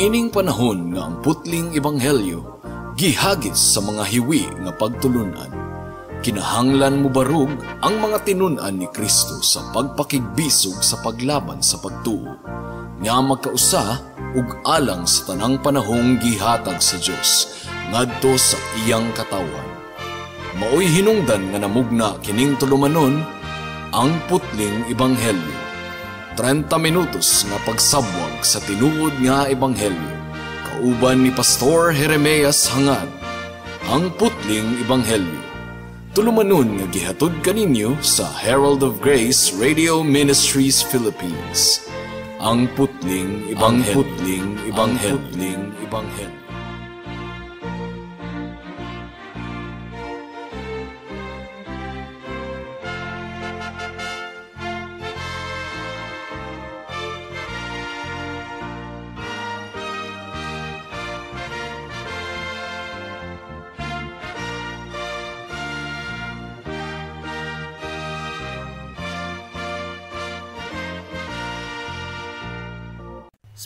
Niining panahon nga ang putling ebanghelyo gihagis sa mga hiwi nga pagtulunan, kinahanglan mobarog ang mga tinun-an ni Kristo sa pagpakigbisog sa paglaban sa pagtuo, nga magkausa ug alang sa tanang panahong gihatag sa Dios ngadto sa iyang katawhan. Maoy hinungdan nga namugna kining tulumanon, Ang Putling Ebanghelyo. 30 minutos nga pagsabwag sa tinuod nga ebanghelyo. Kauban ni Pastor Jeremias Hangad, Ang Putling Ebanghelyo. Tulumanon nga gihatod kaninyo sa Herald of Grace Radio Ministries Philippines. Ang Putling Ebanghelyo. Putling Ebanghelyo. Putling Ebanghelyo.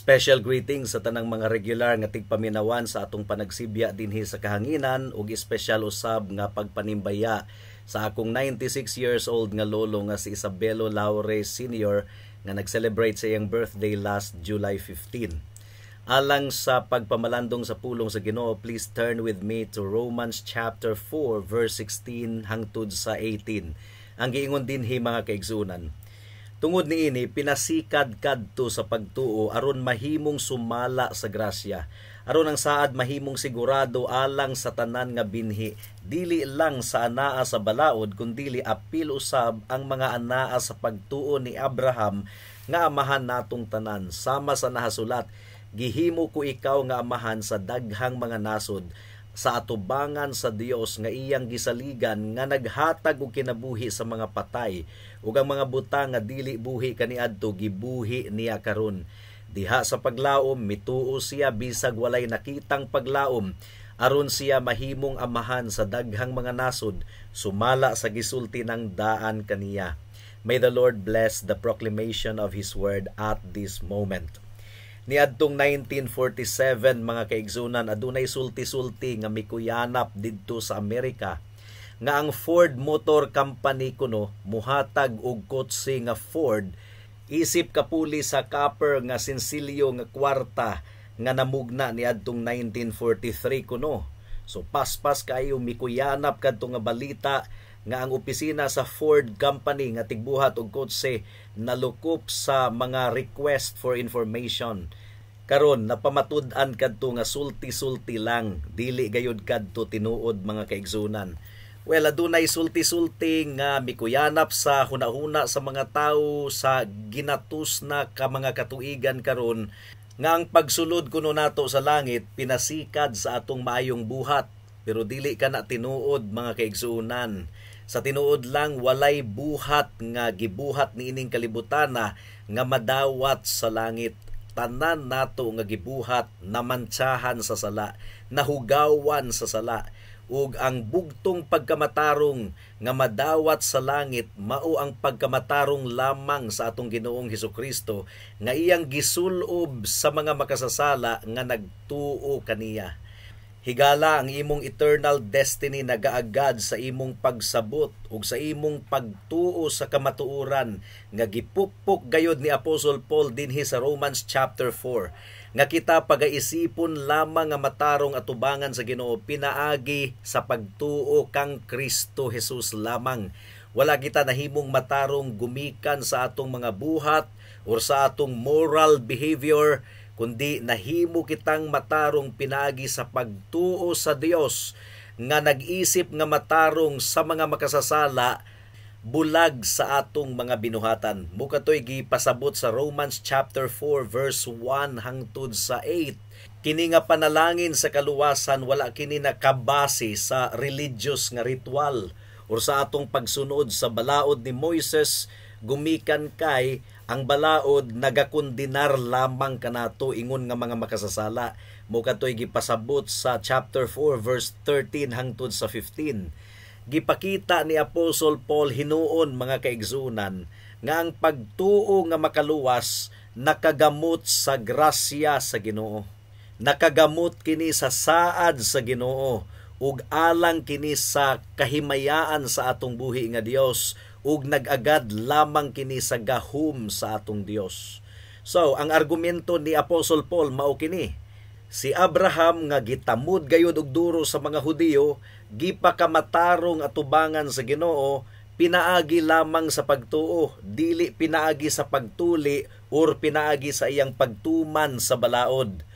Special greetings sa tanang mga regular nga tigpaminawan sa atong panagsibya dinhi sa kahanginan ug espesyal usab nga pagpanimbaya sa akong 96 years old nga lolo nga si Isabelo Laure Sr. nga nag-celebrate sa iyang birthday last July 15. Alang sa pagpamalandong sa pulong sa Ginoo, please turn with me to Romans chapter 4 verse 16 hangtod sa 18. Ang giingon dinhi, mga kaigsunan: "Tungod niini pinasikad kadto sa pagtuo aron mahimong sumala sa grasya, aron ang saad mahimong sigurado alang sa tanan nga binhi, dili lang sa anaa sa balaod kundili apil usab ang mga anaa sa pagtuo ni Abraham nga amahan natong tanan, sama sa nahasulat, 'Gihimo ko ikaw nga amahan sa daghang mga nasod,' sa atubangan sa Dios nga iyang gisaligan, nga naghatag og kinabuhi sa mga patay ug ang mga butang nga dili buhi kaniadto gibuhi niya karon. Diha sa paglaom mituo siya bisag walay nakitang paglaom, aron siya mahimong amahan sa daghang mga nasod, sumala sa gisulti ng daan kaniya." May the Lord bless the proclamation of His word at this moment. Niadtong 1947, mga kaigsunan, adunay sulti-sulti nga mikuyanap didto sa Amerika nga ang Ford Motor Company kuno muhatag og kotse nga Ford isip kapuli sa copper nga sensilyo nga kwarta nga namugna niadtong 1943 kuno. So paspas kayo mikuyanap kadto nga balita nga ang opisina sa Ford Company nga tigbuhat og kotse nalukop sa mga request for information. Karon napamatud-an kadto nga sulti-sulti lang, dili gayud kadto tinuod, mga kaigsunan. Well, adunay sulti-sulti nga mikuyanap sa hunahuna sa mga tawo sa ginatus na ka mga katuigan karon nga ang pagsulod kuno nato sa langit pinasikad sa atong maayong buhat, pero dili ka na tinuod, mga kaigsuonan. Sa tinuod lang, walay buhat nga gibuhat niining kalibutana nga madawat sa langit. Tanan nato nga gibuhat namantsahan sa sala, nahugawan sa sala, ug ang bugtong pagkamatarong nga madawat sa langit mao ang pagkamatarong lamang sa atong Ginoong Hesukristo nga iyang gisulob sa mga makasasala nga nagtuo kaniya. Higala, ang imong eternal destiny nagaagad sa imong pagsabot ug sa imong pagtuo sa kamatuoran nga gipukpok gayod ni Apostle Paul dinhi sa Romans chapter 4, nga kita pagaisipon lamang nga matarong atubangan sa Ginoo pinaagi sa pagtuo kang Kristo Jesus lamang. Wala kita nahimong matarong gumikan sa atong mga buhat or sa atong moral behavior, kundi nahimo kitang matarong pinaagi sa pagtuo sa Dios nga nag-isip nga matarong sa mga makasasala bulag sa atong mga binuhatan. Mao katoy gipasabot sa Romans chapter 4 verse 1 hangtod sa 8. Kini nga panalangin sa kaluwasan, wala kini nakabase sa religious nga ritual or sa atong pagsunod sa balaod ni Moises, gumikan kay ang balaod nagakondenar lamang kanato ingon nga mga makasasala. Mao katoy gipasabot sa chapter 4 verse 13 hangtod sa 15. Gipakita ni Apostle Paul hinuon, mga kaigsunan, nga ang pagtuo nga makaluwas nakagamot sa grasya sa Ginoo. Nakagamot kini sa saad sa Ginoo ug alang kini sa kahimayaan sa atong buhi nga Dios ug nag-agad lamang kini sa gahum sa atong Dios. So, ang argumento ni Apostle Paul mao kini. Si Abraham nga gitamod gayud og duro sa mga Hudiyo, gipakamatarong atubangan sa Ginoo pinaagi lamang sa pagtuo, dili pinaagi sa pagtuli or pinaagi sa iyang pagtuman sa balaod.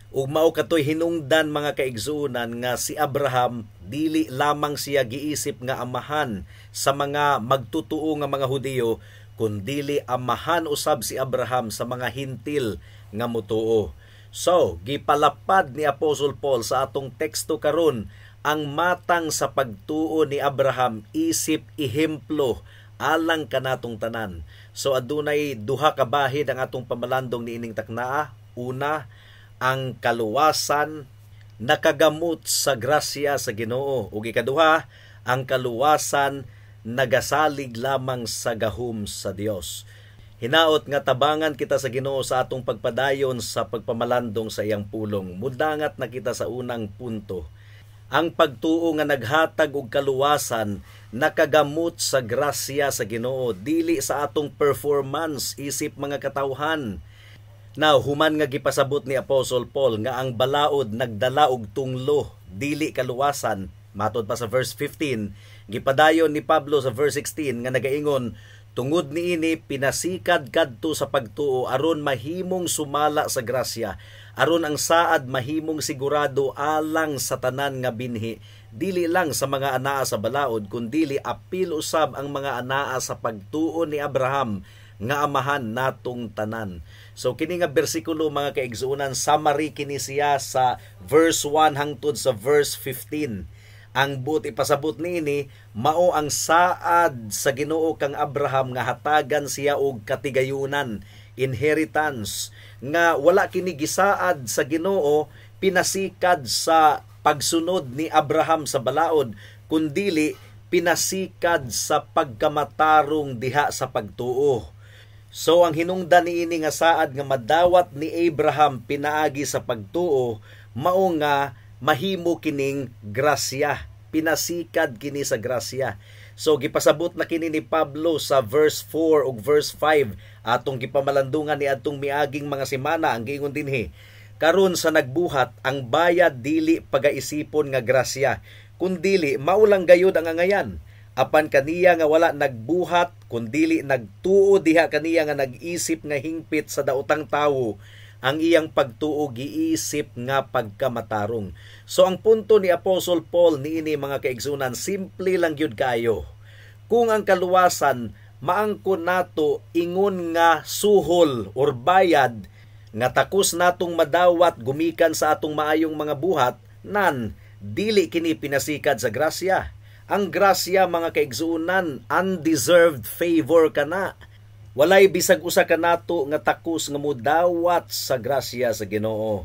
Ug mao katoy hinungdan, mga kaigsuonan, nga si Abraham dili lamang siya giisip nga amahan sa mga magtutuo nga mga Hudiyo, kundili amahan usab si Abraham sa mga Hintil nga mutuo. So, gipalapad ni Apostle Paul sa atong teksto karon ang matang sa pagtuo ni Abraham isip ehemplo alang kanatong tanan. So adunay duha ka bahid ang atong pamalandong niining taknaa. Una, ang kaluwasan nakagamot sa grasya sa Ginoo, ug ikaduha, ang kaluwasan nagasalig lamang sa gahom sa Dios. Hinaot nga tabangan kita sa Ginoo sa atong pagpadayon sa pagpamalandong sa iyang pulong. Mudangat na kita sa unang punto. Ang pagtuo nga naghatag og kaluwasan nakagamot sa grasya sa Ginoo, dili sa atong performance isip mga katawhan. Now, human nga gipasabot ni Apostle Paul nga ang balaod nagdala og tunglo, dili kaluwasan. Matod pa sa verse 15, gipadayon ni Pablo sa verse 16 nga nagaingon, "Tungod niini pinasikad kadto sa pagtuo aron mahimong sumala sa grasya, aron ang saad mahimong sigurado alang sa tanan nga binhi, dili lang sa mga anaa sa balaod, kundili apil usab ang mga anaa sa pagtuo ni Abraham nga amahan natong tanan." So kini nga bersikulo, mga kaigsuonan, summary kini siya sa verse 1 hangtod sa verse 15. Ang buot ipasabot niini mao ang saad sa Ginoo kang Abraham nga hatagan siya og katigayunan, inheritance, nga wala kini gisaad sa Ginoo pinasikad sa pagsunod ni Abraham sa balaod, kundili pinasikad sa pagkamatarong diha sa pagtuo. So ang hinungdan niini nga saad nga madawat ni Abraham pinaagi sa pagtuo mao nga mahimo kining grasya, pinasikad kini sa grasya. So gipasabot na kini ni Pablo sa verse 4 ug verse 5 atong gipamalandungan ni adtong miaging mga semana. Ang giingon dinhi, "Karon sa nagbuhat, ang bayad dili pagaisipon nga grasya, kundili mao lang gayud ang angayan. Apan kaniya nga wala nagbuhat kundili nagtuo diha kaniya nga nag-isip nga hingpit sa daotang tawo, ang iyang pagtuo giisip nga pagkamatarong." So ang punto ni Apostle Paul niini, mga kaigsunan, simple lang gyud kaayo. Kung ang kaluwasan maangkon nato ingon nga suhol or bayad nga takos natong madawat gumikan sa atong maayong mga buhat, nan dili kini pinasikad sa grasya. Ang grasya, mga kaigsuonan, undeserved favor kana. Walay bisag usa kanato nga takos nga mudawat sa grasya sa Ginoo.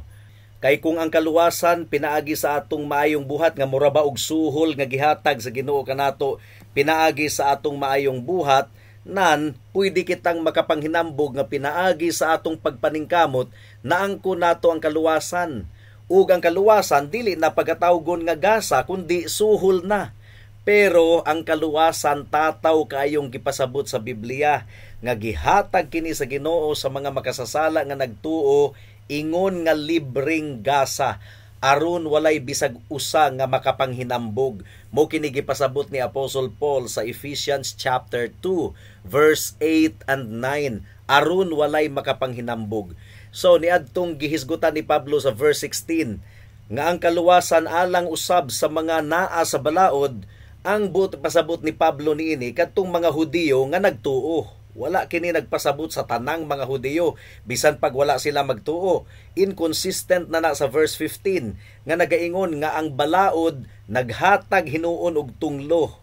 Kay kung ang kaluwasan pinaagi sa atong maayong buhat nga mura ba og suhol nga gihatag sa Ginoo kanato pinaagi sa atong maayong buhat, nan pwede kitang makapanghinambog nga pinaagi sa atong pagpaningkamot naangko nato ang kaluwasan. Ug ang kaluwasan dili na pagatawgon nga gasa kundi suhol na. Pero ang kaluwasan tataw kaayong gipasabot sa Biblia nga gihatag kini sa Ginoo sa mga makasasala nga nagtuo ingon nga libreng gasa aron walay bisag usa nga makapanghinambog. Mo kini gipasabot ni Apostle Paul sa Ephesians chapter 2 verse 8 and 9, aron walay makapanghinambog. So niadtong gihisgutan ni Pablo sa verse 16 nga ang kaluwasan alang usab sa mga naa sa balaod. Ang buot pasabot ni Pablo niini kadtong mga Hudiyo nga nagtuo. Wala kini nagpasabot sa tanang mga Hudiyo bisan pag wala sila magtuo. Inconsistent na na sa verse 15 nga nagaingon nga ang balaod naghatag hinuon og tunglo.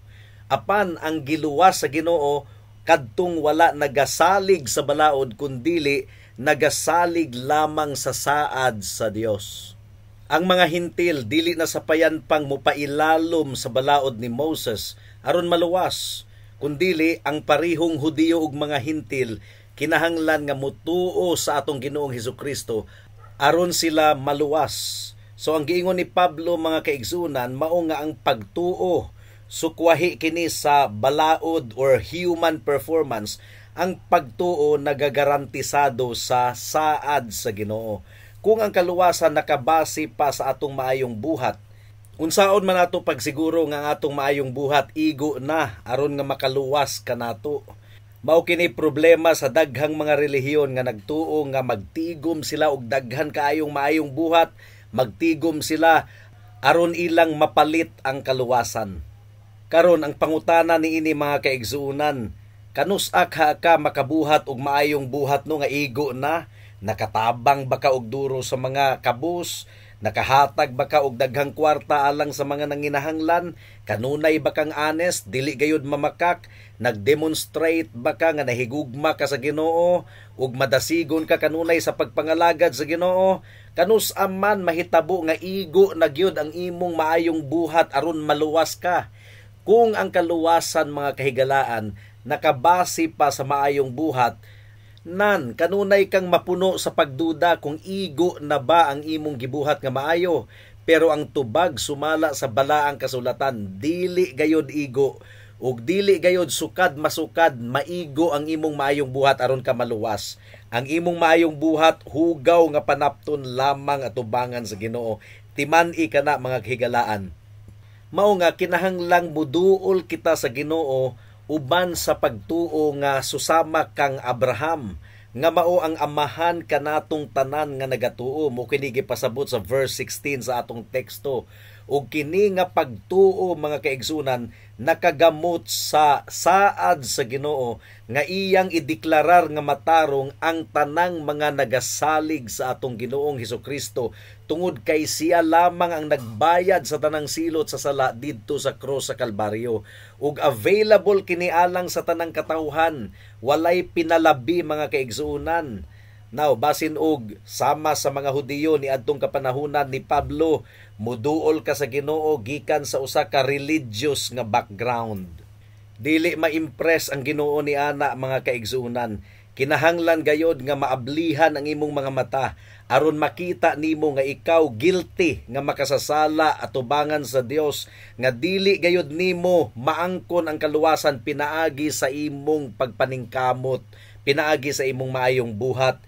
Apan ang giluwas sa Ginoo kadtong wala nagasalig sa balaod kundili nagasalig lamang sa saad sa Dios. Ang mga Hintil dili na sapayan pang mopailalom sa balaod ni Moses aron maluwas, kundili ang parihong Hudiyo ug mga Hintil kinahanglan nga mutuo sa atong Ginoong Hesukristo Aron sila maluwas. So ang giingon ni Pablo, mga kaigsunan, mao nga ang pagtuo sukwahi kini sa balaod or human performance. Ang pagtuo nagagarantisado sa saad sa Ginoo. Kung ang kaluwasan nakabase pa sa atong maayong buhat, unsaon man ato pagsiguro nga ang atong maayong buhat igo na aron nga makaluwas kanato? Mao kini problema sa daghang mga relihiyon nga nagtuo nga magtigom sila og daghan kaayong maayong buhat, magtigom sila aron ilang mapalit ang kaluwasan. Karon, ang pangutana niini, mga kaigsuonan, kanus-a ka makabuhat og maayong buhat no nga igo na? Nakatabang ba ka og duro sa mga kabus? Nakahatag ba ka og daghang kwarta alang sa mga nanginahanglan? Kanunay ba kang honest, dili gayud mamakak? Nagdemonstrate ba ka nga nahigugma ka sa Ginoo ug madasigon ka kanunay sa pagpangalagad sa Ginoo? Kanus-a man mahitabo nga igo na gyud ang imong maayong buhat aron maluwas ka? Kung ang kaluwasan, mga kahigalaan, nakabase pa sa maayong buhat, nan kanunay kang mapuno sa pagduda kung igo na ba ang imong gibuhat nga maayo. Pero ang tubag sumala sa Balaang Kasulatan, dili gayod igo ug dili gayod sukad masukad maigo ang imong maayong buhat aron ka maluwas. Ang imong maayong buhat, hugaw nga panapton lamang atubangan sa Ginoo. Timan-i kana, mga kahigalaan. Mao nga kinahanglang muduol kita sa Ginoo uban sa pagtuo nga susama kang Abraham, nga mao ang amahan kanatong tanan nga nagatuo. Mao kini gipasabot sa verse 16 sa atong teksto. Ug kini nga pagtuo, mga kaigsunan, nakagamot sa saad sa Ginoo nga iyang ideklarar nga matarong ang tanang mga nagasalig sa atong Ginoong Hesukristo, tungod kay siya lamang ang nagbayad sa tanang silot sa sala didto sa krus sa Kalbaryo. Ug available kini alang sa tanang katawhan, walay pinalabi, mga kaigsuonan. Now, basin og sama sa mga Hudiyo ni adtong kapanahunan ni Pablo, muduol ka sa Ginoo gikan sa usa ka religious nga background, dili ma-impress ang Ginoo ni ana, mga kaigsuonan. Kinahanglan gayod nga maablihan ang imong mga mata aron makita nimo nga ikaw guilty nga makasasala atubangan sa Dios, nga dili gayod nimo maangkon ang kaluwasan pinaagi sa imong pagpaningkamot, pinaagi sa imong maayong buhat.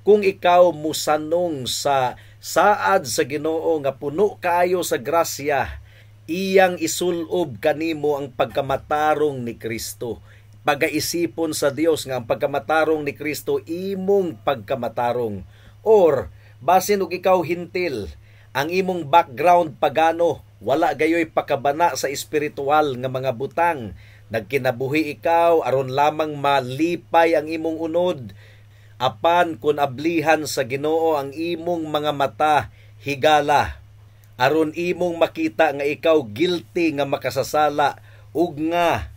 Kung ikaw musanong sa saad sa Ginoo nga puno kaayo sa grasya, iyang isulob kanimo ang pagkamatarong ni Kristo. Pagaisipon sa Dios nga ang pagkamatarong ni Kristo imong pagkamatarong. Or basin og ikaw Hentil, ang imong background pagano, wala gayoy pakabana sa espiritual nga mga butang. Nagkinabuhi ikaw aron lamang malipay ang imong unod. Apan kung ablihan sa Ginoo ang imong mga mata, higala, aron imong makita nga ikaw guilty nga makasasala ug nga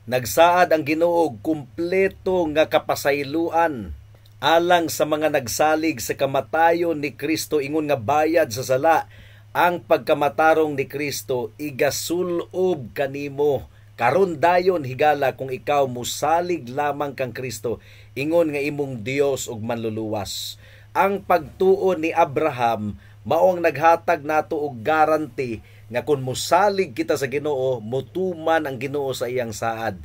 nagsaad ang Ginoo og kumpleto nga kapasayloan alang sa mga nagsalig sa kamatayon ni Kristo ingon nga bayad sa sala. Ang pagkamatarong ni Kristo igasulob kanimo karon dayon, higala, kung ikaw musalig lamang kang Kristo ingon nga imong Dios ug Manluluwas. Ang pagtuo ni Abraham mao ang naghatag nato og guarantee nga kung musalig kita sa Ginoo, mutuman ang Ginoo sa iyang saad.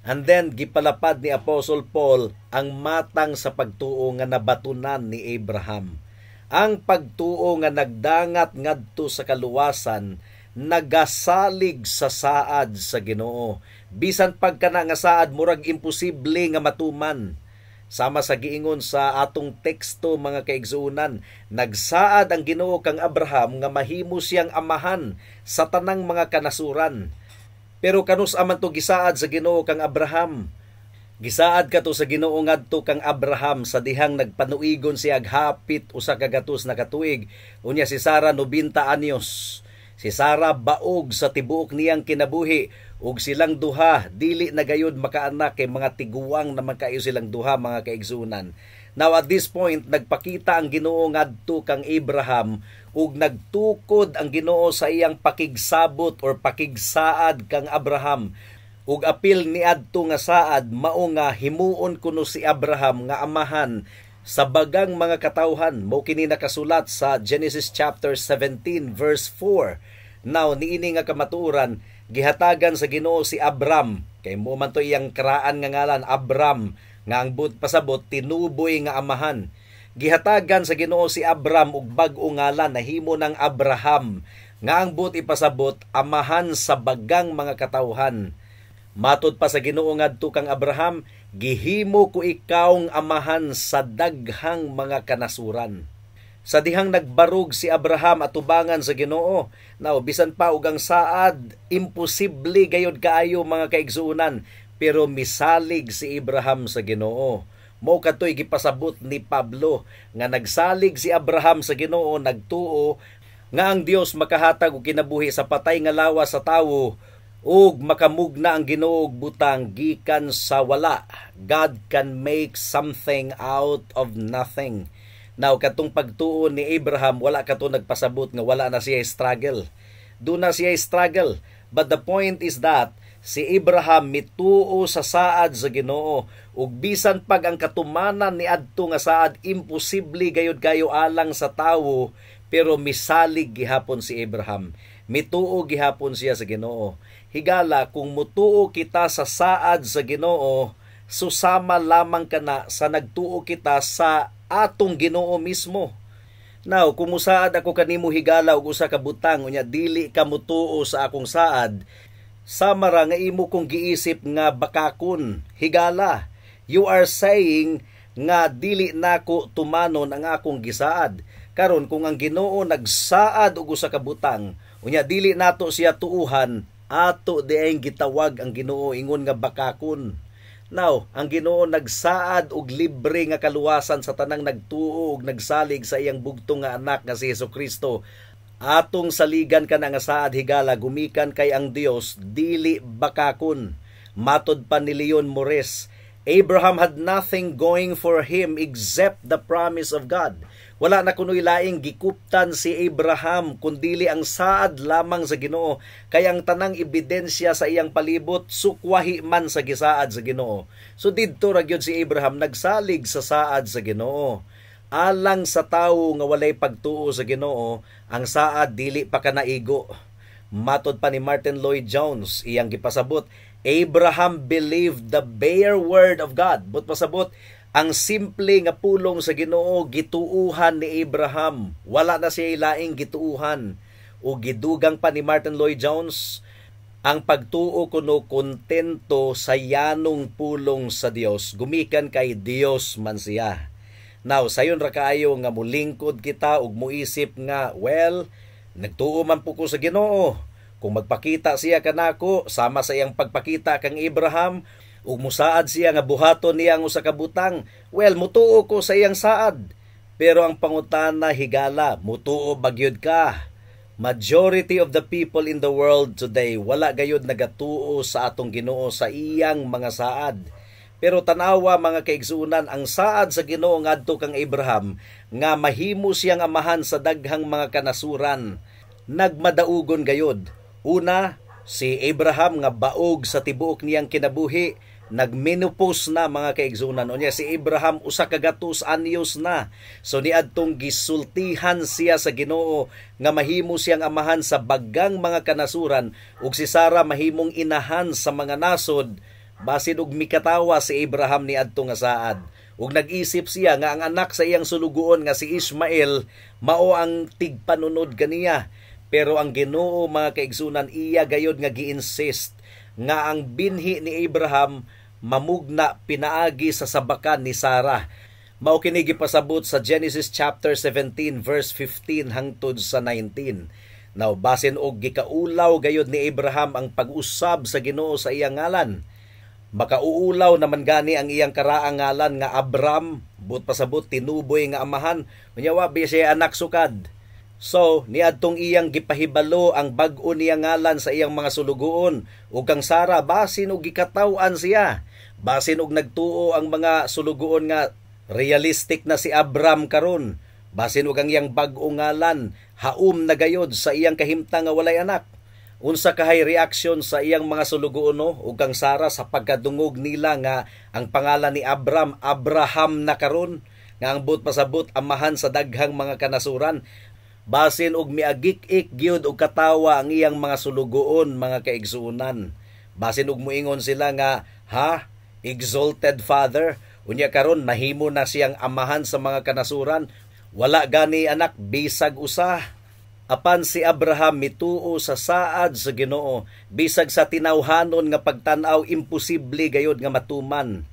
And then gipalapad ni Apostle Paul ang matang sa pagtuo nga nabatunan ni Abraham. Ang pagtuo nga nagdangat ngadto sa kaluwasan nagasalig sa saad sa Ginoo, bisan pagkana nga saad murag imposible nga matuman. Sama sa giingon sa atong teksto, mga kaigsuonan, nagsaad ang Ginoo kang Abraham nga mahimo siyang amahan sa tanang mga kanasuran. Pero kanus-a man to gisaad sa Ginoo kang Abraham? Gisaad kato sa Ginoo ngadto kang Abraham sa dihang nagpanuigon siya hapit 100 na katuig. Unya si Sara 90 anyos. Si Sara baog sa tibuok niyang kinabuhi ug silang duha dili na gayud makaanak kay mga tiguang naman kayo silang duha, mga kaigsunan. Now at this point, nagpakita ang Ginoo ngadto kang Abraham ug nagtukod ang Ginoo sa iyang pakigsabot or pakigsaad kang Abraham. Ug apil niadto nga saad mao nga himuon kuno si Abraham nga amahan Sa bagang mga katawhan. Mao kini nakasulat sa Genesis chapter 17 verse 4. Now, niini nga kamatuoran, gihatagan sa Ginoo si Abram, kay mao man to iyang karaan nga ngalan, Abram, nga ang buot pasabot tinuboy nga amahan. Gihatagan sa Ginoo si Abram og bag-o ngalan, nahimo ng Abraham, nga ang buot ipasabot amahan sa bagang mga katawhan. Matod pa sa Ginoo ngadto kang Abraham, "Gihimo ko ikaw amahan sa daghang mga kanasuran." Sa dihang nagbarog si Abraham atubangan sa Ginoo. Now, bisan pa og ang saad imposible gayod kaayo, mga kaigsuonan, pero misalig si Abraham sa Ginoo. Mao katoy gipasabot ni Pablo nga nagsalig si Abraham sa Ginoo, nagtuo nga ang Dios makahatag og kinabuhi sa patay nga lawas sa tawo ug makamugna ang Ginoo og butang gikan sa wala. God can make something out of nothing. Now, katong pagtuo ni Abraham, wala kato nagpasabot nga wala na siya struggle. Duna siya struggle. But the point is that si Abraham mituo sa saad sa Ginoo ug bisan pag ang katumanan ni adto nga saad imposible gayud kayo alang sa tawo, pero misalig gihapon si Abraham. Mituo gihapon siya sa Ginoo. Higala, kung mutuo kita sa saad sa Ginoo, susama lamang kana sa nagtuo kita sa atong Ginoo mismo. Now, kung musaad ako kanimo, higala, og usa ka butang, unya dili ka mutuo sa akong saad, sama ra nga imo kong giisip nga bakakon. Higala, you are saying nga dili nako tumanon ang akong gisaad. Karon, kung ang Ginoo nagsaad og usa ka butang, unya dili nato siya tuuhan, ato diayng gitawag ang Ginoo ingon nga bakakon. Now, ang Ginoo nagsaad og libre nga kaluwasan sa tanang nagtuo ug nagsalig sa iyang bugtong nga anak nga si Hesukristo. Atong saligan kana nga saad, higala, gumikan kay ang Dios dili bakakon. Matod pa ni Leon Morris, Abraham had nothing going for him except the promise of God. Wala na kuno'y laing gikuptan si Abraham kundili ang saad lamang sa Ginoo, kay ang tanang ebidensya sa iyang palibot sukwahi man sa gisaad sa Ginoo. So didto ra gyud si Abraham nagsalig sa saad sa Ginoo. Alang sa tawo nga walay pagtuo sa Ginoo, ang saad dili pa kanaigo. Matod pa ni Martin Lloyd Jones, iyang gipasabot, Abraham believed the bare word of God. Buot pasabot, ang simple nga pulong sa Ginoo gituuhan ni Abraham. Wala na siya laing gituuhan. O gidugang pa ni Martin Lloyd Jones, ang pagtuo kuno kontento sa yanong pulong sa Dios gumikan kay Dios man siya. Now, sayon ra kaayo nga mulingkod kita ug muisip nga, "Well, nagtuo man po ko sa Ginoo. Kung magpakita siya kanako sama sa iyang pagpakita kang Abraham ug musaad siya nga buhaton niya ang usa ka butang, well, mutuo ko sa iyang saad." Pero ang pangutana, higala, mutuo ba gyud ka? Majority of the people in the world today wala gayud nagatuo sa atong Ginoo sa iyang mga saad. Pero tanawa, mga kaigsuonan, ang saad sa Ginoo ngadto kang Abraham nga mahimo siyang amahan sa daghang mga kanasuran, nagmadaugon gayud. Una, si Abraham nga baog sa tibuok niyang kinabuhi, nagmenopause na, mga kaigsuonan. Unya si Abraham 100 anyos na. So niadtong gisultihan siya sa Ginoo nga mahimo siyang amahan sa bagang mga kanasuran ug si Sara mahimong inahan sa mga nasod, basin og mikatawa si Abraham niadto nga saad. Ug nag-isip siya nga ang anak sa iyang sulugoon nga si Ishmael mao ang tigpanunod kaniya. Pero ang Ginoo, mga kaigsunan, iya gayod nga gi-insist nga ang binhi ni Abraham mamugna pinaagi sa sabakan ni Sarah. Mao kini gipasabot sa Genesis chapter 17 verse 15 hangtod sa 19. Now, basin og gikaulaw gayod ni Abraham ang pag-usab sa Ginoo sa iyang ngalan. Makauulaw naman gani ang iyang karaang ngalan nga Abram, buot pasabot tinuboy nga amahan. Unya wa siya anak sukad. So, niadtong iyang gipahibalo ang bag-o niya ngalan sa iyang mga sulugoon ug kang Sara, basin og gikataw-an siya. Basin og nagtuo ang mga sulugoon nga realistic na si Abram karon. Basin og ang iyang bag-o ngalan haum na gayod sa iyang kahimtang nga walay anak. Unsa kahay reaksyon sa iyang mga sulugoon, no, ug kang Sara sa pagkadungog nila nga ang pangalan ni Abram, Abraham na karon? Nga ang buot pasabot, amahan sa daghang mga kanasuran. Basin og miagik-ik gyud og katawa ang iyang mga sulugoon, mga kaigsuonan. Basin og muingon sila nga, "Ha, exalted father, unya karon nahimo na siyang amahan sa mga kanasuran, wala gani anak bisag usa." Apan si Abraham mituo sa saad sa Ginoo, bisag sa tinawhanon nga pagtan-aw imposible gayod nga matuman.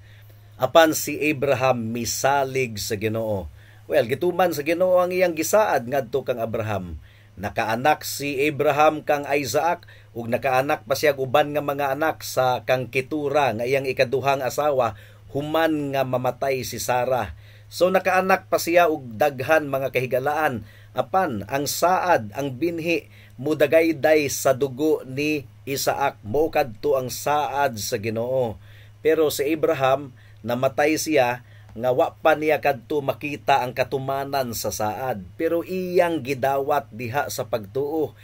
Apan si Abraham misalig sa Ginoo. Well, gituman sa Ginoo ang iyang gisaad ngadto kang Abraham. Nakaanak si Abraham kang Isaac ug nakaanak pa siya uban nga mga anak sa kang Ketura nga iyang ikaduhang asawa human nga mamatay si Sarah. So nakaanak pa siya og daghan, mga kahigalaan. Apan ang saad, ang binhi mudagayday sa dugo ni Isaac, mo kadto ang saad sa Ginoo. Pero si Abraham, namatay siya nga wa pa niya kadto makita ang katumanan sa saad, pero iyang gidawat diha sa pagtuo,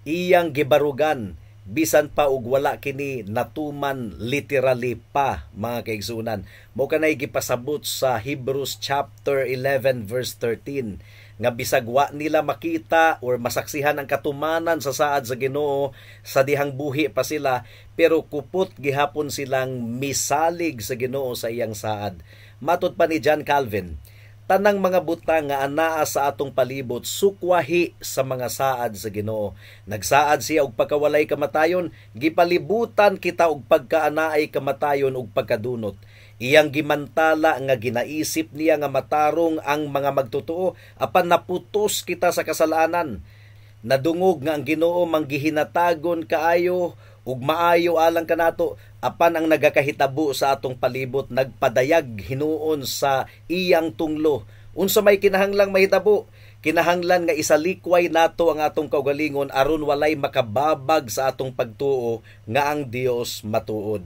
iyang gibarugan bisan pa og wala kini natuman literally pa, mga kaigsunan. Mo kanay gipasabot sa Hebrews chapter 11 verse 13 nga bisag wa nila makita or masaksihan ang katumanan sa saad sa Ginoo sa dihang buhi pa sila, pero kupot gihapon silang misalig sa Ginoo sa iyang saad. Matod pa ni John Calvin, tanang mga butang nga anaa sa atong palibot sukwahi sa mga saad sa Ginoo. Nagsaad siya og pagkawalay kamatayon, gipalibutan kita og pagkaanaay kamatayon ug pagkadunot. Iyang gimantala nga ginaisip niya nga matarong ang mga magtotoo, apan naputos kita sa kasalanan. Nadungog nga ang Ginoo manggihinatagon kaayo ug maayo alang kanato, apan ang nagakahitabo sa atong palibot nagpadayag hinuon sa iyang tunglo. Unsa may kinahanglang mahitabo? Kinahanglan nga isalikway nato ang atong kaugalingon aron walay makababag sa atong pagtuo nga ang Dios matuod.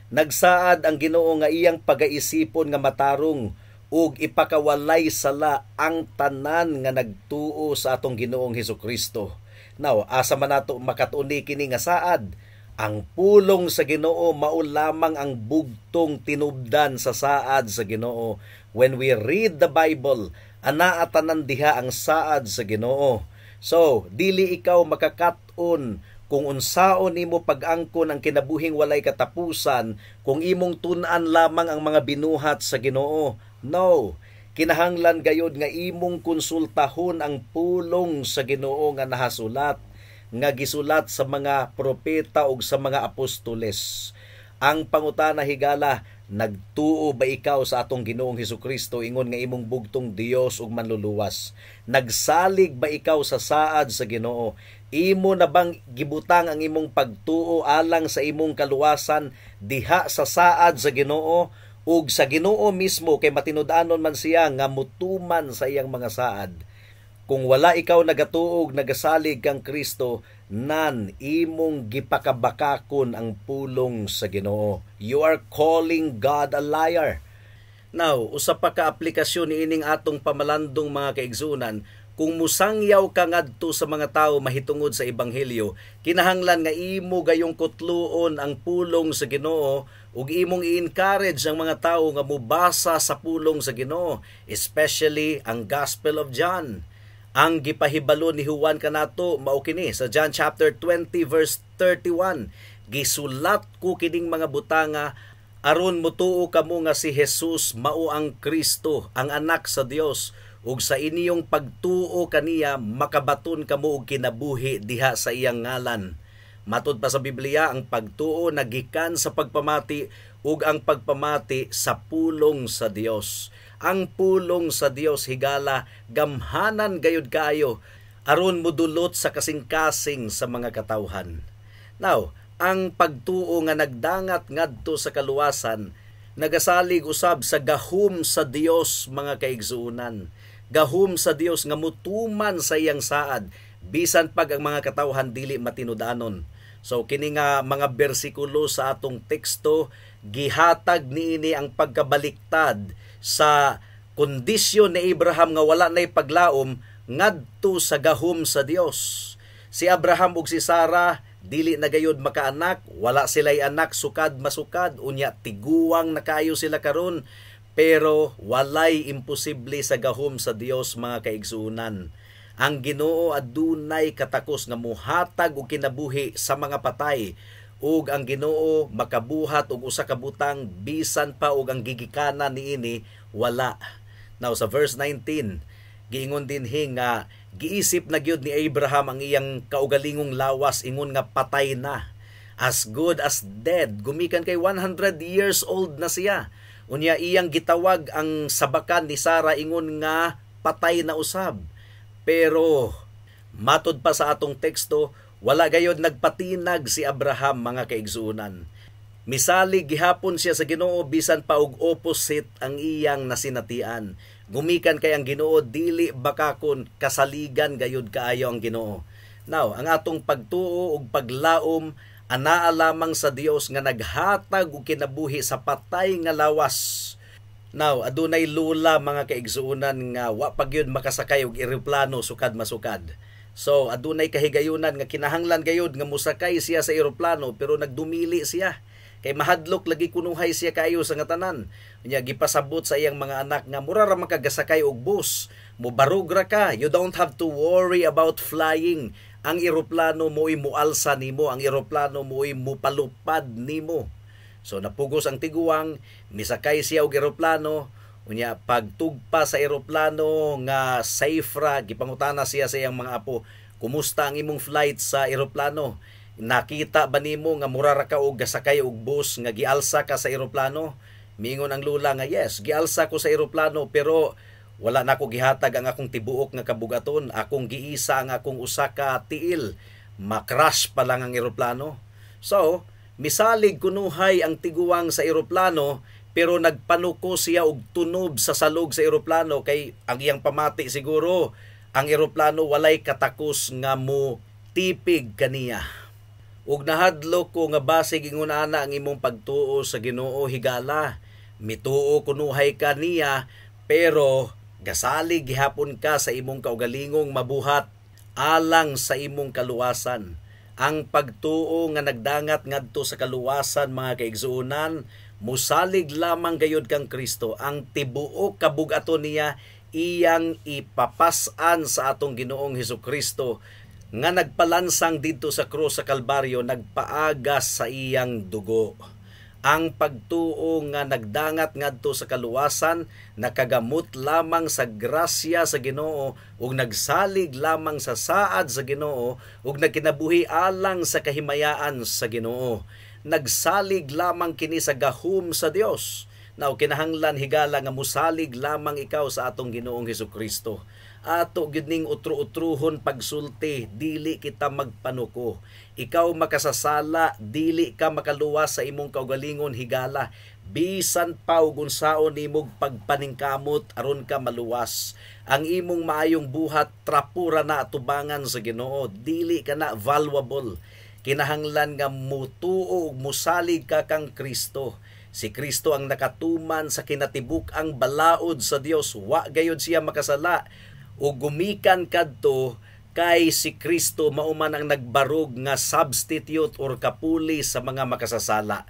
Nagsaad ang Ginoo nga iyang pagaisipon nga matarong ug ipakawalay sala ang tanan nga nagtuo sa atong Ginoong Hesukristo. Now, asa man nato makat-on kini nga saad? Ang pulong sa Ginoo mao lamang ang bugtong tinubdan sa saad sa Ginoo. When we read the Bible, anaa tanan diha ang saad sa Ginoo. So, dili ikaw makakat-on kung unsaon nimo pag-angkon ang kinabuhing walay katapusan kung imong tun-an lamang ang mga binuhat sa Ginoo. No, kinahanglan gayod nga imong konsultahon ang pulong sa Ginoo nga nahasulat, nga gisulat sa mga propeta ug sa mga apostoles. Ang pangutana, higala, nagtuo ba ikaw sa atong Ginoong Hesukristo ingon nga imong bugtong Dios ug Manluluwas? Nagsalig ba ikaw sa saad sa Ginoo? Imo na bang gibutang ang imong pagtuo alang sa imong kaluwasan diha sa saad sa Ginoo ug sa Ginoo mismo, kay matinud-anon man siya nga mutuman sa iyang mga saad? Kung wala ikaw nagatuog, nagasalig kang Kristo, nan imong gipakabakakon ang pulong sa Ginoo. You are calling God a liar. Now, usa pa ka aplikasyon niining atong pamalandong, mga kaigsunan, kung musangyaw ka ngadto sa mga tawo mahitungod sa ebanghelyo, kinahanglan nga imo gayong kutluon ang pulong sa Ginoo ug imong i-encourage ang mga tawo nga mobasa sa pulong sa Ginoo, especially ang Gospel of John. Ang gipahibalo ni Juan kanato mao kini sa John chapter 20 verse 31: "Gisulat ko kining mga butanga aron mutuo kamo nga si Jesus mao ang Kristo, ang Anak sa Dios, ug sa inyong pagtuo kaniya makabaton kamo og kinabuhi diha sa iyang ngalan." Matod pa sa Biblia, ang pagtuo nagikan sa pagpamati ug ang pagpamati sa pulong sa Dios. Ang pulong sa Dios, higala, gamhanan gayud kaayo aron mudulot sa kasing-kasing sa mga katawhan. Now, ang pagtuo nga nagdangat ngadto sa kaluwasan nagasalig usab sa gahom sa Dios, mga kaigsuonan. Gahom sa Dios nga mutuman sa iyang saad bisan pag ang mga katawhan dili matinud-anon. So kini nga mga bersikulo sa atong teksto, gihatag niini ang pagkabaliktad sa kondisyon ni Abraham nga wala nay paglaom ngadto sa gahom sa Dios. Si Abraham ug si Sarah dili na gayud makaanak, wala sila'y anak sukad masukad, unya tiguang na kaayo sila karon. Pero walay imposible sa gahom sa Dios, mga kaigsuonan. Ang Ginoo adunay katakos nga muhatag og kinabuhi sa mga patay, ug ang Ginoo makabuhat og usa ka butang bisan pa og ang gigikanan niini wala. Now sa verse 19, giingon dinhi nga giisip na gyud ni Abraham ang iyang kaugalingong lawas ingon nga patay na. As good as dead. Gumikan kay 100 years old na siya. Unya iyang gitawag ang sabakan ni Sara ingon nga patay na usab. Pero matod pa sa atong teksto, wala gayod nagpatinag si Abraham, mga kaigsuonan. Misalig gihapon siya sa Ginoo bisan pa og opposite ang iyang nasinatian. Gumikan kay ang Ginoo dili bakakon, kasaligan gayud kaayo ang Ginoo. Now, ang atong pagtuo ug paglaom anaa lamang sa Dios nga naghatag og kinabuhi sa patay nga lawas. Now, adunay lula, mga kaigsuonan, nga wa pa gyud makasakay og eroplano sukad masukad. So, adunay kahigayunan nga kinahanglan gayud nga musakay siya sa eroplano, pero nagdumili siya. Kay mahadlok lagi kunuhay siya kaayo sa nga tanan. Unya gipasabot sa iyang mga anak nga mura ra makagasakay og bus. Mubarog ra ka. You don't have to worry about flying. Ang eroplano mo'y mualsa nimo, ang eroplano mo'y mupalupad nimo. So napugos ang tiguang, misakay siya og eroplano. Unya pagtugpa sa eroplano nga safe ra, gipangutana siya sa iyang mga apo, "Kumusta ang imong flight sa eroplano? Nakita ba nimo nga mura ra ka og gasakay og bus nga gialsa ka sa eroplano?" Miingon ang lula nga, "Yes, gialsa ko sa eroplano, pero wala na ko gihatag ang akong tibuok nga kabugaton, akong giisa ang akong usa ka tiil. Ma-crash pa lang ang eroplano." So, misalig kunuhay ang tiguang sa eroplano, pero nagpanuko siya og tunob sa salog sa eroplano kay ang iyang pamati siguro ang eroplano walay katakos nga mo tipig kaniya. Ug nahadlok ko nga basig ingon ana ang imong pagtuo sa Ginoo, higala. Mituo kunuhay ka niya, pero gasalig gihapon ka sa imong kaugalingong mabuhat alang sa imong kaluwasan. Ang pagtuo nga nagdangat ngadto sa kaluwasan, mga kaigsuonan, musalig lamang gayud kang Kristo. Ang tibuok kabugaton niya iyang ipapas-an sa atong Ginoong Hesukristo nga nagpalansang didto sa krus sa Kalbaryo, nagpaagas sa iyang dugo. Ang pagtuo nga nagdangat ngadto sa kaluwasan nakagamot lamang sa grasya sa Ginoo ug nagsalig lamang sa saad sa Ginoo ug nagkinabuhi alang sa kahimayaan sa Ginoo. Nagsalig lamang kini sa gahom sa Dios. Now, kinahanglan, higala, nga musalig lamang ikaw sa atong Ginoong Hesukristo. Ato gyud ning utro-utruhon pagsulti, dili kita magpanuko. Ikaw makasasala, dili ka makaluwas sa imong kaugalingon, higala. Bisan pa og unsaon nimog pagpaningkamot aron ka maluwas. Ang imong maayong buhat trapura na atubangan sa Ginoo, dili ka na valuable. Kinahanglan nga mutuo ug musalig ka kang Kristo. Si Kristo ang nakatuman sa kinatibuk-ang balaod sa Dios, wa gayud siya makasala. O gumikan kadto kay si Kristo mao man ang nagbarog nga substitute or kapuli sa mga makasasala.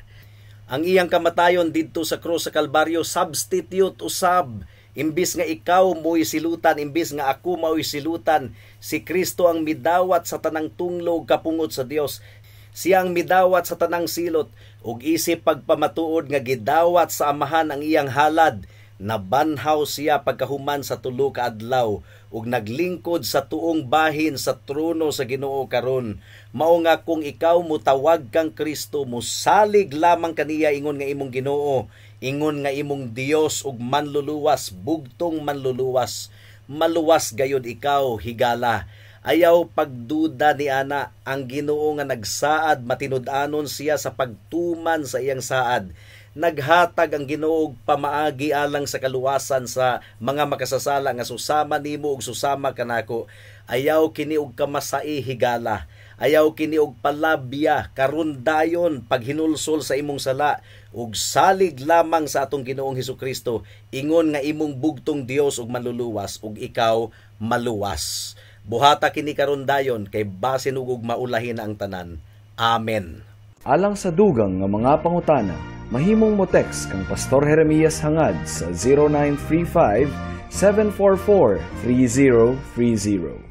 Ang iyang kamatayon didto sa krus sa Kalbaryo, substitute usab. Imbis nga ikaw mo'y silutan, imbis nga ako mo'y silutan, si Kristo ang midawat sa tanang tunglog kapungot sa Dios. Siya ang midawat sa tanang silot ug isip pagpamatuod nga gidawat sa Amahan ang iyang halad. Nabanhaw siya pagkahuman sa 3 ka adlaw ug naglingkod sa tuong bahin sa trono sa Ginoo karon. Mao nga kung ikaw mutawag kang Kristo, musalig lamang kaniya ingon nga imong Ginoo, ingon nga imong Dios ug manluluwas, bugtong manluluwas, maluwas gayud ikaw, higala. Ayaw pagduda ni ana, ang Ginoo nga nagsaad matinud-anon siya sa pagtuman sa iyang saad. Naghatag ang Ginoo og pamaagi alang sa kaluwasan sa mga makasasala nga susama nimo ug susama kanako. Ayaw kini og kamasai, higala. Ayaw kini og palabya karon dayon paghinulsol sa imong sala ug salig lamang sa atong Ginoong Hesukristo ingon nga imong bugtong Dios ug manluluwas, ug ikaw maluwas. Buhata kini karon dayon kay basin ug maulahin ang tanan. Amen. Alang sa dugang nga mga pangutana, Mahimong mo text kang Pastor Jeremias Hangad sa 0935 744 3030.